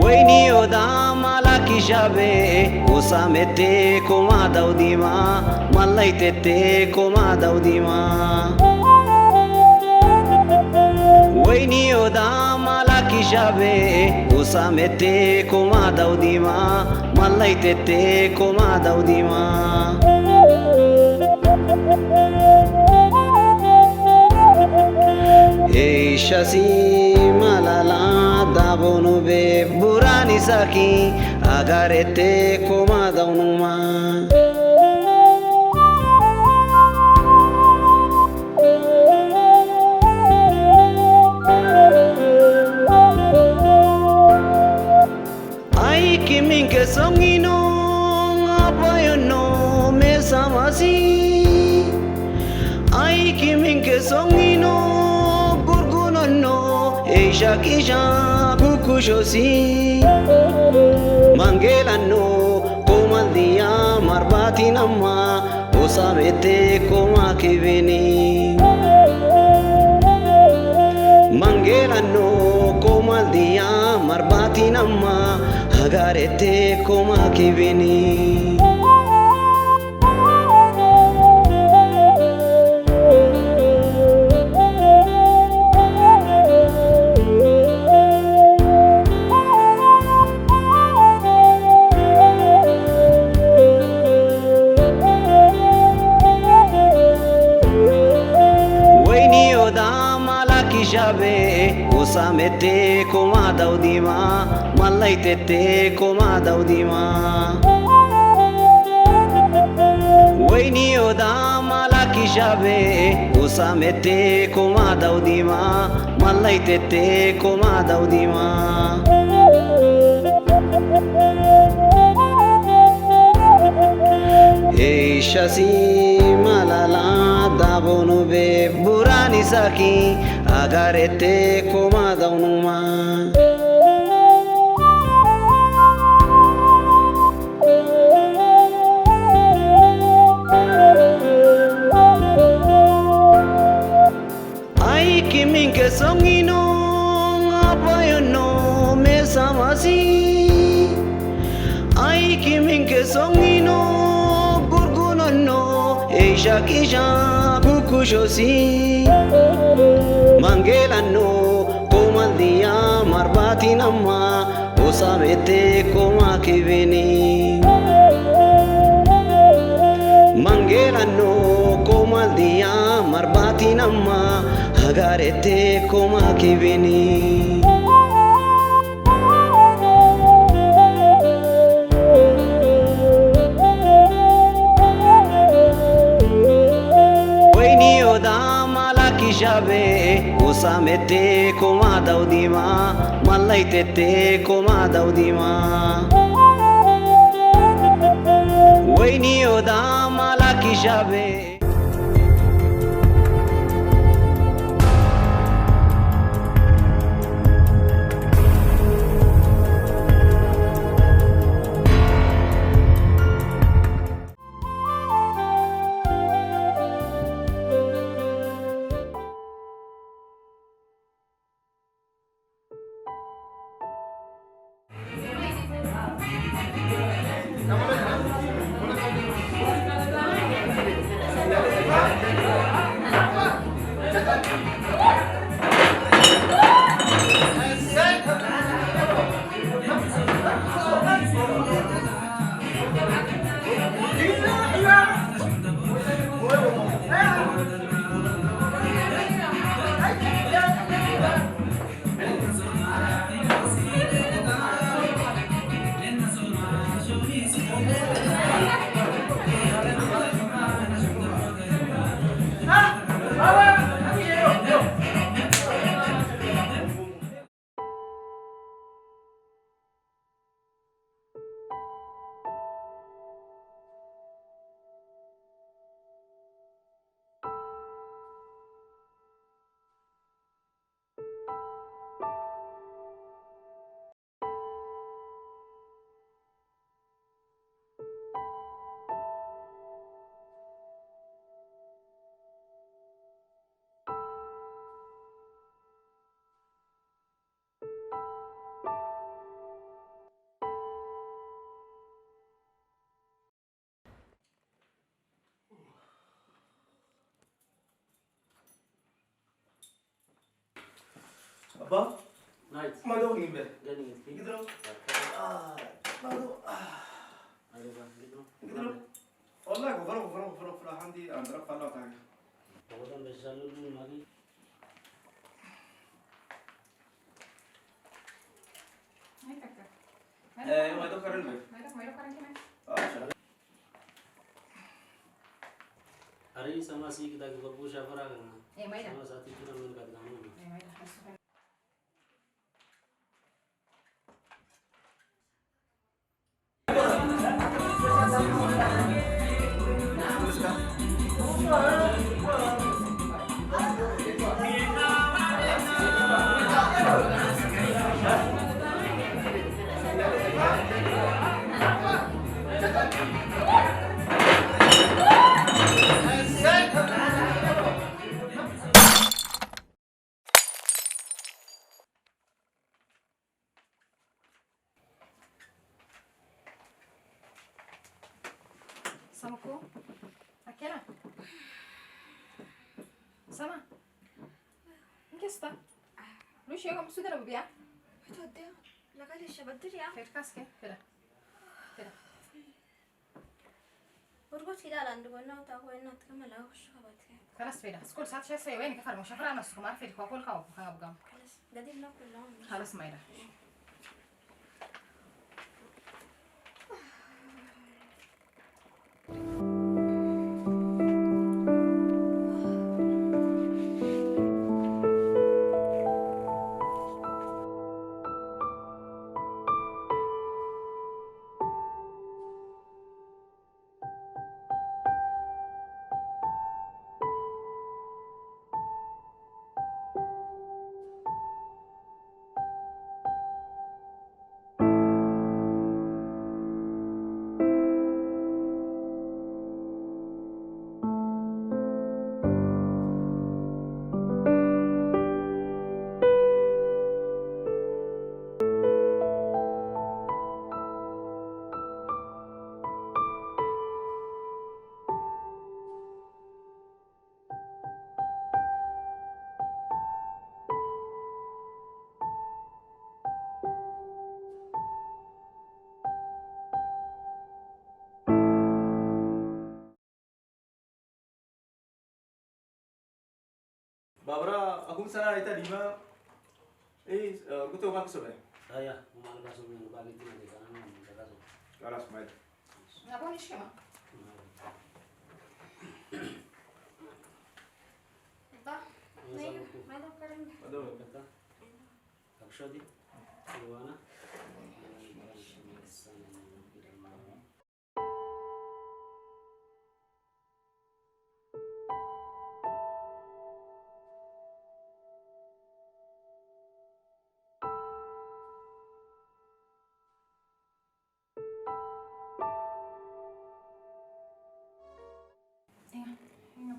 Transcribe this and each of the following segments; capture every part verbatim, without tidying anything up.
Wayniin oda malaki jabe, usa mete komadaw dima, malai tete komadaw dima. Wayniin oda malaki jabe, usa mete komadaw dima, malai tete komadaw dima. Eisha si malala dabonu be, burani saki agarete komadaw nu ma. Ai kimin ke songino, apayon no, mesamasi. Ai kimin ke songino, gurgunon no, eisha kija kukusyosi. Manggelan no, komal dia marbatin amma, usa mete komakibini. Manggelan no, komal dia marbatin amma, agarete komakibini. Wayniin oda malaki jabe, usa mete komadaw dima, malai tete komadaw dima. Wayniin oda malaki jabe, usa mete komadaw dima, malai tete komadaw dima. Eisha si malala dabonu be, burani saki agarete komadaw nu ma. Ai kimin ke songino, apayon no, mesamasi. Ai kimin ke songino, gurgunon no, eisha kija kukusyosi. Manggelan no, komal dia marbatin amma, usa mete komakibini. Manggelan no, komal dia marbatin amma, agarete komakibini. Wayniin oda malaki jabe, usa mete komadaw dima, malai tete komadaw dima. Wayniin oda malaki jabe. Night. Mado ngimbe. Gani ngimbe. Gitu. Ah, mado. Ah. Ayo, Bang, gitu. Gitu. Wallahi, gofro, gofro, gofro, gofro, hamdi, antara pala tagi. Bawa dan besi selalu dulu lagi. Mai, Kakak. Eh, mai do karen be. Mai do, mai do karen kina. Ah, sure. Hari sama si kita ke babu siapa orang? Eh, mai do. Sama satu itu namanya kata kamu. Eh, mai do. Sama ko. Akela. Sama. Inke sta. Lu siya kam sudah na bubia. Betul dia. Laga dia siya betul ya. Fed kas ke. Feda. Feda. Urgut kida la andu gonno ta ko enna tka mala ushu kabat ke. Kalas feda. Skul sat sha se wen ke farmo shafra na sku mar fed ko kol ka ka abgam. Kalas. Gadin na kulon. Kalas maida. Babara, aku sana ita lima. Eh, eh, aku tu uman kaso be. Saya, uman kaso be, bagi itu nanti sana, uman kaso. Kalas, mai. Apa ni siya? Ba, mai, mai da karen. Aduh, kata. Kakshodi. Iwana. Inga, inga.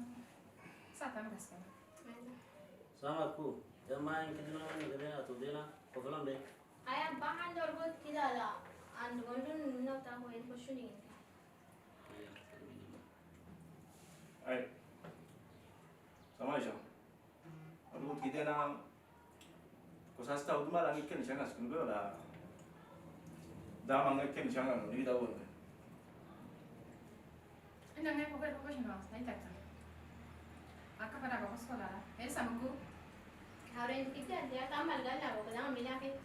Satan gas kan. Sama ku. Jamain kita naman gede atau dena. Kotolan be. Aya bahan dorgot kidala. Andu gondun na ta ko en ko shuni. Ai. Sama siya. Aduh, kita na ko sasta utu malang ikken siya ngas kun ko la. Damang ikken siya ngan, ni kita won. Ina ne ko ko siya ngas, na itaka. Aka pada ko sekolah la. Eh, sama ku. Haren kita dia tamal gala ko kadang milake.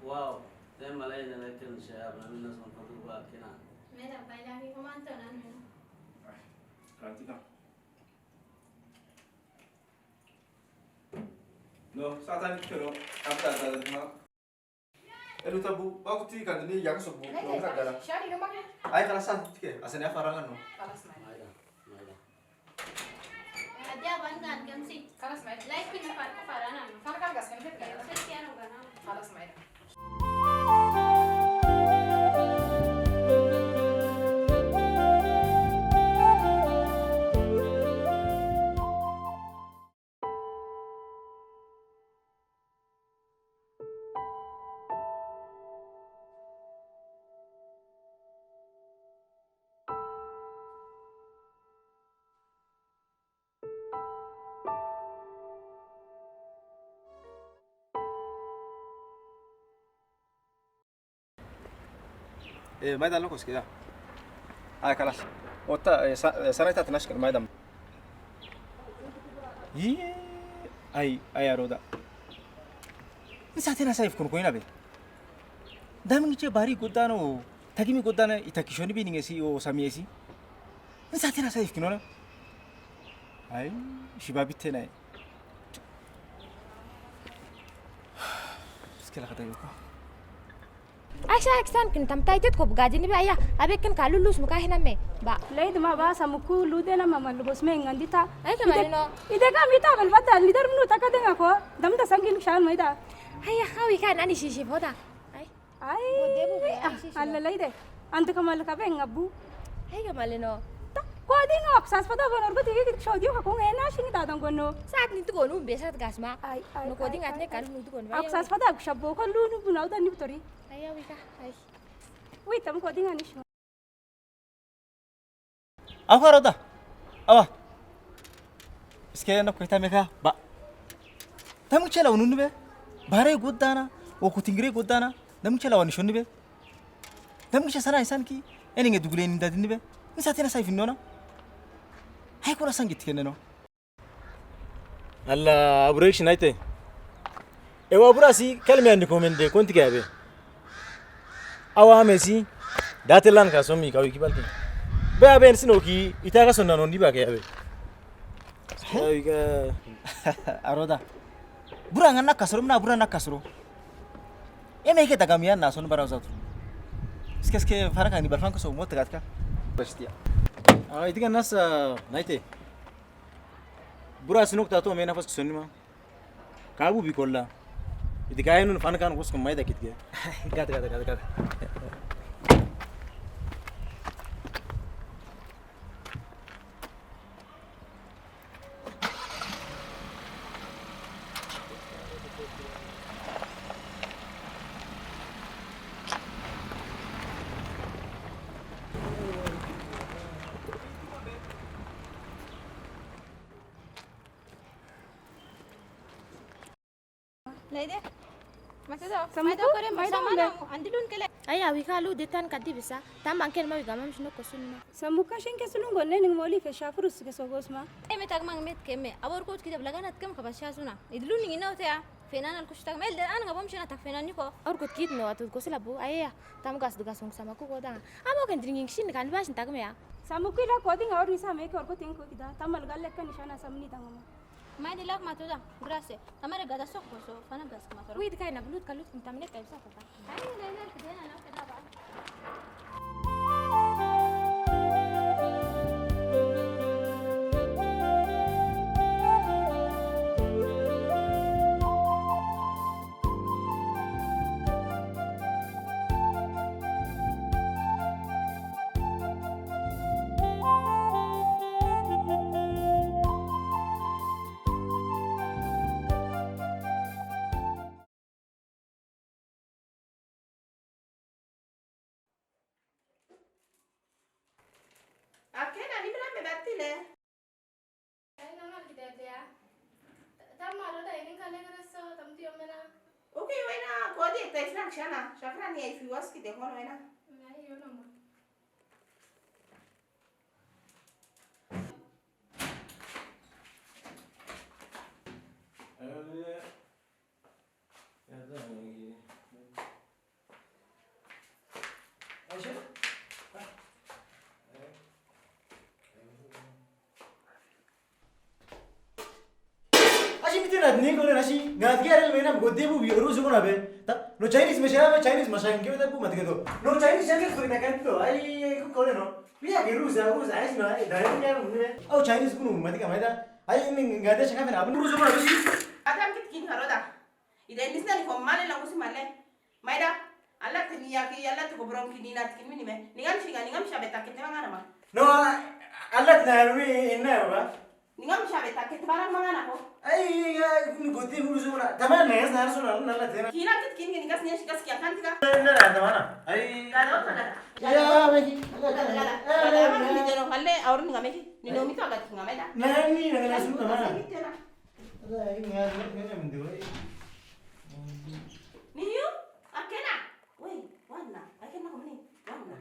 Wow, dia malai na ikken siya, na mina sama ko tu ba kina. Mera bai lagi ko manto nan. Ai, kanti ka. No, satan kero, apa tata ma. Elu tabu, aku ti kan ni yang sobu, no, nggak ada. Shari, no, makan. Ai, kalas san, oke, asalnya farangan, no. Kalas, mai. Mai da, mai da. Aja ban kan, kan si. Kalas, mai da. Life ini far-, farangan. Farangan gas kan, kan. Kalas, mai da. Eh, maida lokos kida. Ai, kalas. Otta, eh, sa-, eh, sana ita tinash kan maida. Ii, ai, ai, aroda. Nsa tina sa ifkun ko ina be. Damingiche bari godana o, tagimi godana itakishoni bi ningesi o samiyesi. Nsa tina sa ifkun ona. Ai, shiba bitte nai. Skela kata yoko. Aisha, aksan kin tam taitet ko bugajin be aya, abe kin kalu lus muka hinam me, ba. Laid ma ba sa muku lu de na ma malu bos me ngandi ta. Ai, ka mali no. Ide ka mita bel bata, leader munu taka de nga ko, dam da sangin shan maida. Ai, ya, hawi ka nani shishi boda. Ai. Ai, ah, ala laide. Ante ka mal ka be ngabu. Ai, ka mali no. Ta, ko di nga aksas pada bon or ko tigi ki shodi ka ko ngena shingi ta dang gono. Sat ni tu gono be sat gas ma. Ai, ai, no ko di ai, nga ai, atne ai. Kalu nu tu gono. Aksas pada ak shabo ko lu nu bunau da ni butori. Ai, ya, wika. Ai. Wi, tam ko di nga ni shingi. Awa, aroda. Awa. Iske na kuita meka ba. Damingiche la wunun be. Bare godana, o kutingire godana. Damingiche la wanishon be. Damingiche sana isan ki. Eni nge dugule ni dadin be. Nsa tina sa ifin nona. Ai, kuna sangit kene no. Ala, abura ishi naite. Ewa, abura si kalmi ani komende konti ke abe. Awa amesi, datelan ka somi ka wiki balti. Be abe ensi no ki, ita ka sonna no ni ba ke abe. He? Awi ka. Aroda. Bura ngan na kasoro, mina bura na kasoro. Eme ke tagami ya na son bara zatu. Iske, iske, fara ka ni balfan ko so mo tagatka. Bestia. Ah, iti ka nasa naite. Bura sinok tatu ame na fas kusoni ma. Kabu bi kolla. Iti kaya nun fan kan kus kumai da kitke. Gad, gad, gad, gad. Laide. Masa do. Samuku, maida kore, maida masa kore. Mana, andilun kele. Ai, awi ka lu detan kadi bisa. Tam angken ma wi gamam sino kosun ma. Samuka shin ke sunung gonne ning moli fe shafurus ke sogos ma. Eme tagmang met keme. Awor kot kide blagan at kem kabasha suna. Idilun ning ina otea. Fenan al kush tagme. El de an ngabom shina tag fenan niko. Awor kot kid no atud kosila bu. Ai ya. Tam gas dugas ung sama ku koda. Amo ken dringing shin kan ba shin tagme ya. Samuku ila koding awor nisa me ke awor kot ing ko kida. Tam al gal lekka nishana samni tagme. Mai dilak matuda, gracias. Tamare gada sok boso, fana gas matoro. Wid kai na glut kalut tamne kai sa papa. Ai, na, na, kede na, na, kede ba. Akena, ni mena me batile. Ai, na mal kidete ya. Tam malo da ini kale ngara so, tam tu yom mena. Okay, wena, kodi tes na shana. Shakra ni ai fi was kide kono wena. Na, yo na mo. Ashi miti na ni ko na shi, nga tiga rel mena ko debu bi ruzu ko na be. Ta, no Chinese me shara be, Chinese masha inge be ta bu mat ke do. No Chinese, Chinese ko na kan do. Ai, ai, ko ko no. Biya ke ruza, ruza, ai, sino, ai, da, ai, ya, no, ne. Au, Chinese kunu, mati ka, maida. Ai, ni, ngade, shaka, fena, abun, ruza, ruza. Adam kit kin haroda. Ida, nisna, ni, kom, male, la, kusi, male. Maida. Allah, tini, ya, ki, Allah, tu, ko, brom, ki, ni, na, kin, mi, ni, me. Ni, ngam, shiga, ni, ngam, shabe, ta, kete, mangana, ma. No, Allah, tini, mi, inna, ba. Ni ngam shabe ta kete bara mangana ko. Ai, ya, ni gote buru sumuna. Tamana na, ya, na, suna, na, la, tena. Kina kit kin, ni gas, ni gas, kia kan tika. Na, na, tamana. Ai. Gada, gada. Ya, meki. Gada, gada. Gada, meki, ni jeno, halle, aur ni ngameki. Ni no mito agat ngameda. Na, ni, na, na, suna, tamana. Ada, ai, nga, nga, nga, mende, wai. Ni yu, akena. Wai, wana, akena ko ni. Wana.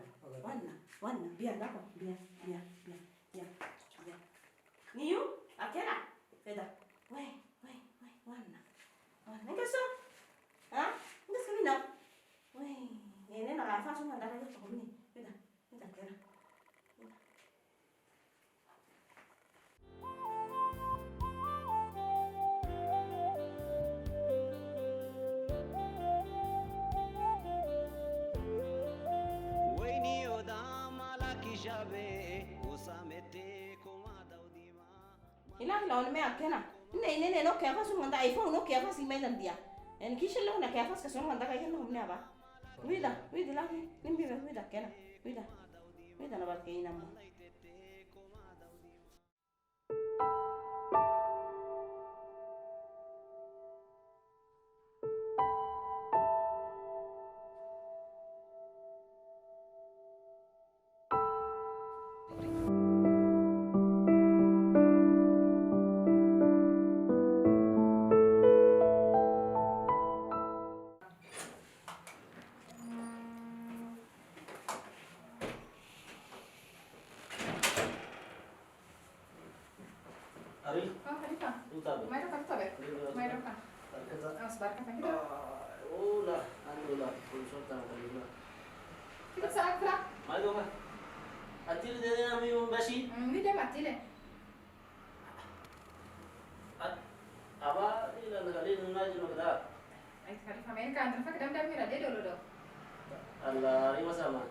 Wan na, bia na ko, bia, bia, bia, bia, bia. Ni yu, akena. Peda. Wei, wei, wei, wan na. Wan na. Ngkasu. Ha? Ngkasu kami na. Wei, nene na kafa su manda ka ko ni. Peda. Peda kena. Ila, ila, one me akena. Nene, nene, no kefas, manda iPhone, no kefas, i me nan dia. En kisa lo na kefas, kasu manda ka ikan no ne aba. Wida, wida lagi. Nimbi me, wida kena. Wida. Wida na bat ke ina mo. Ari. Oh, Khalifa. Uta be. Mai do ka, uta be. Mai do ka. Barkata. Oh, barkata. Kita. Ah, oh, la, anu la, pun sultan kali na. Kita sa akra. Mai do ka. Atil de na mi basi. Hmm, mi de matile. At, aba, ila na kali na jino kada. Ai, Khalifa, Amerika, antan fa kadam dam mira de dolo do. Allah, ima sama.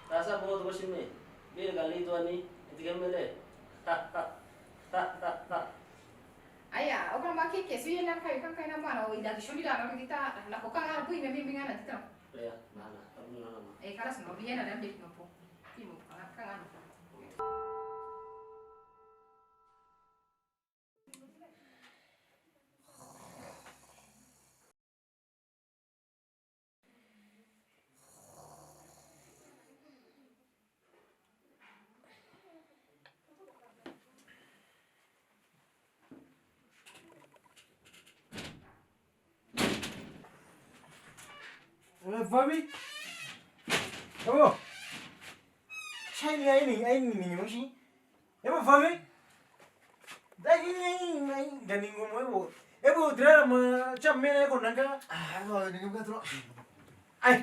Tasa bohot ko sime. Bil kali tu ani, iti kemele. Aya, okra ma ke, ke suye na kayu kan kaina mana, o ida ki shuli da na kita, na ko kan ana pui me bimbing ana tita. Ya, mana, abu na ma. Eh, kalas no, biye na dam de no po. Timo, kan ana. Ebo Fabi. Ebo. Chai ni ai ni, ai ni ni mosi. Ebo Fabi. Dai ni ni ni, dai ni ngomo ebo. Ebo dra ma cham mena ko nangka. Ah, ebo ni ngomo ka tro. Ai.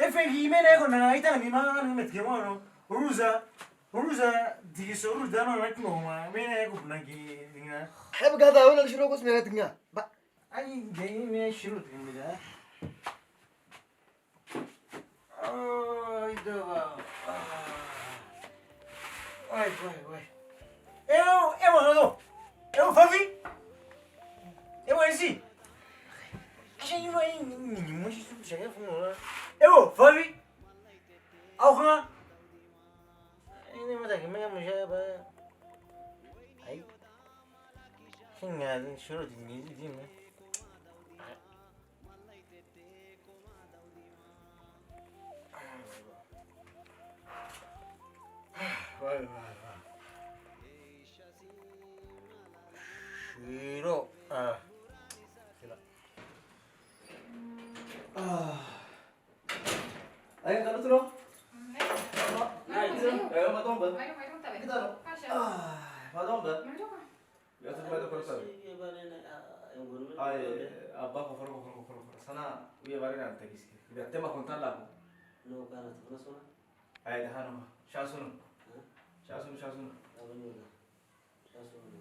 Efe gi mena ko na ita ni ma ni met ke mo no. Ruza. Ruza, di so ruza no na kino ma. Mena ko na ki ni na. Ebo gada wena shiro ko mena tinga. Ba. Ai, dai me shiro tinga da. Ai, da ba. Ai, ai, ai. Ebo, ebo, ebo. Ebo, Fabi. Ebo, isi. Asha, ebo, ai, ni, ni, ni, mo si su, sa, ya, fu, no, la. Ebo, Fabi. Au, ha. Ai, ni, mo, ta, ki, me, mo, sa, ba. Ai. Singa, shiro, di, ni, di, ni. Wai, wai, wai. Shiro. Ah. Sila. Ah. Ai, kalo tulo. Nai, tulo. Eh, matomba. Kita no. Ah, matomba. Ya, tu mai to koro sa. Ai, abba ko foro, ko foro, ko foro, ko foro. Sana, uye bare na ta kiske. Ya tema kontan la ko. No, kana tu na sona. Ai, da hano. Sha sunu. Sha sunu, sha sunu.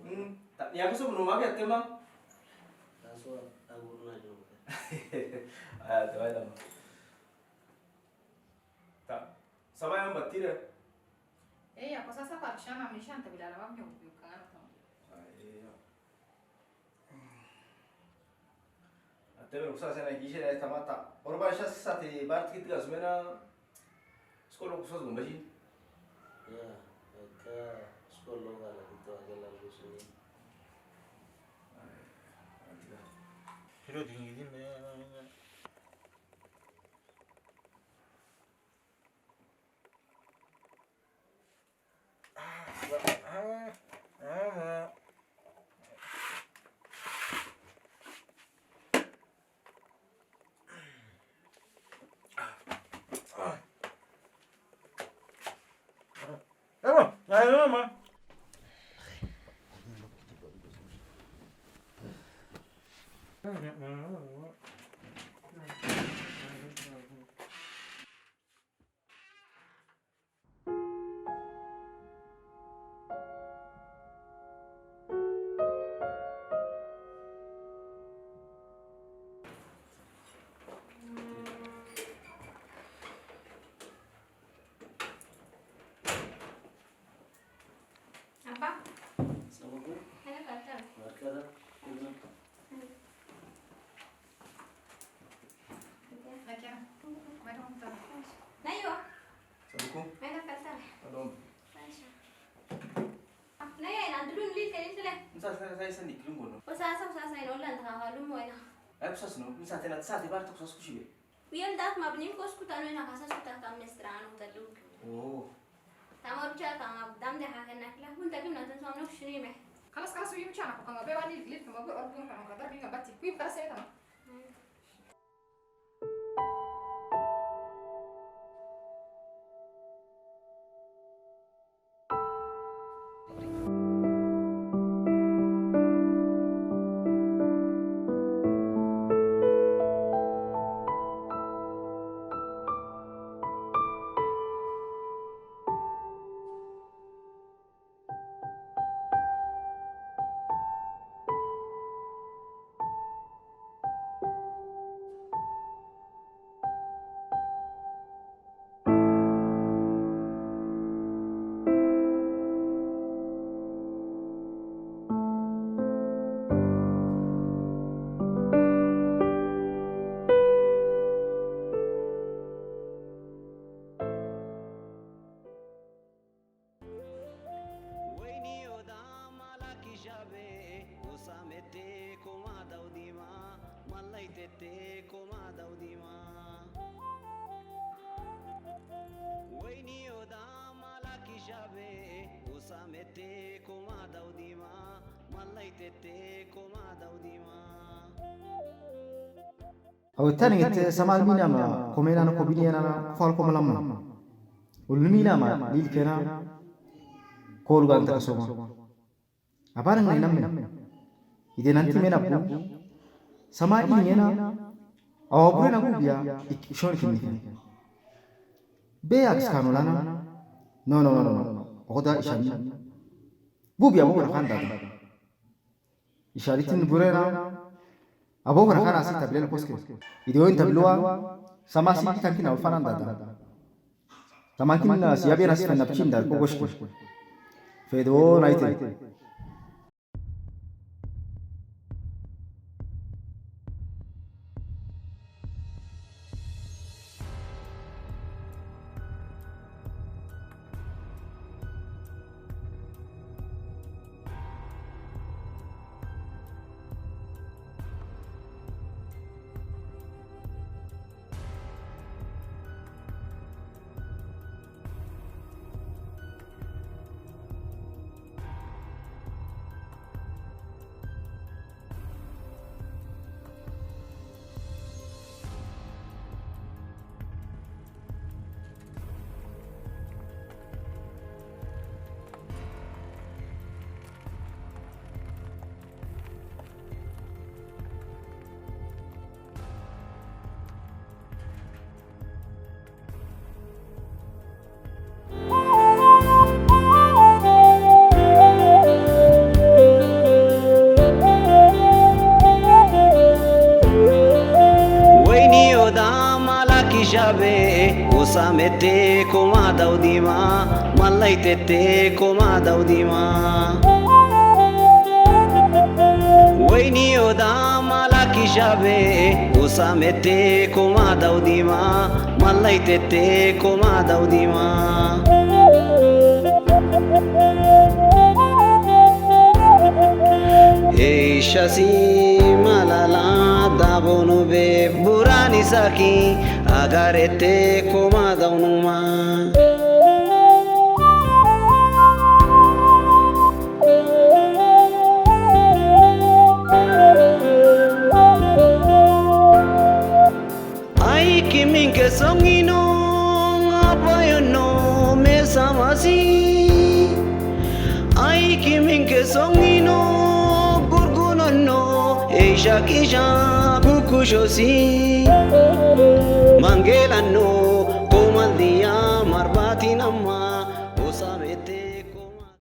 Hmm. Ta, ya ko sunu ma ya tema. Ai, ta, ai, da. Ta, sama yang batire. Eh, ya ko sasa parishana mishan ta bilala wa mi ukangana ta. Ai, ya. Ate me luksa sena kise na tamata. Or ba sha sa te bar tikit ga sumena. Skol luksa sumena shi. Ya, eka skol lo ga la kito agela lusuni. Hiro dingi din me. Ay, mama. Apa? Assalamualaikum. Halo, Kak. Warahmatullahi wabarakatuh. Nayo. Assalamualaikum. Halo, Kak. Adon. Nayo, na dulun lil kali sila. Sa, sa, sa, sa, ni dulun bono. O, sa, sa, sa, sa, ino lan ta ka, ka lumo ina. Ay, sa, sa, no, sa, te na, sa, te bar, ta, sa, sa, kusibe. Wiyel dat ma binin kos ku tanu na kasas ku ta kam mestra anu ta duk. Oh. Tamar cha kam ab dam de ha ken nakla. Hun ta kim na tun som nuk shri me. Kalas, kalas, wi mi cha na ko kam abe wani glit kam abe or kun kam kadar bin kam bati. Wi kalas e tama. Awe tani ngete sama mina ma komena na kobini na fal komalam. Ulmi na ma lil kena kolu gan ta kasoma. Abarang na inam men. Ide nanti mena bu. Sama ini ngena. Awa bure na gubiya ishon kini kini. Be aks kanu lana. No, no, no, no. Oda ishani. Gubiya bu na kanda. Isharitin burena. Abo kana kana si tablel poske. Ido in tabluwa. Sama si tanki na ufanan dada. Tamankin na si abe na si fenna pichin dar ko goshki. Fedo naite. Wayne oda mala ki jabe, usa mete koma daw dima, malay tete koma daw dima. Wayne oda mala ki jabe, usa mete koma daw dima, malay tete koma daw dima. Ei shasi malala dabo nube burani saki agarete koma daw numa. Ai kimin ke songi no apayon no me samasi. Kiming ke songino, gurgunonno, eisha kija, kukusho si. Mangelanno,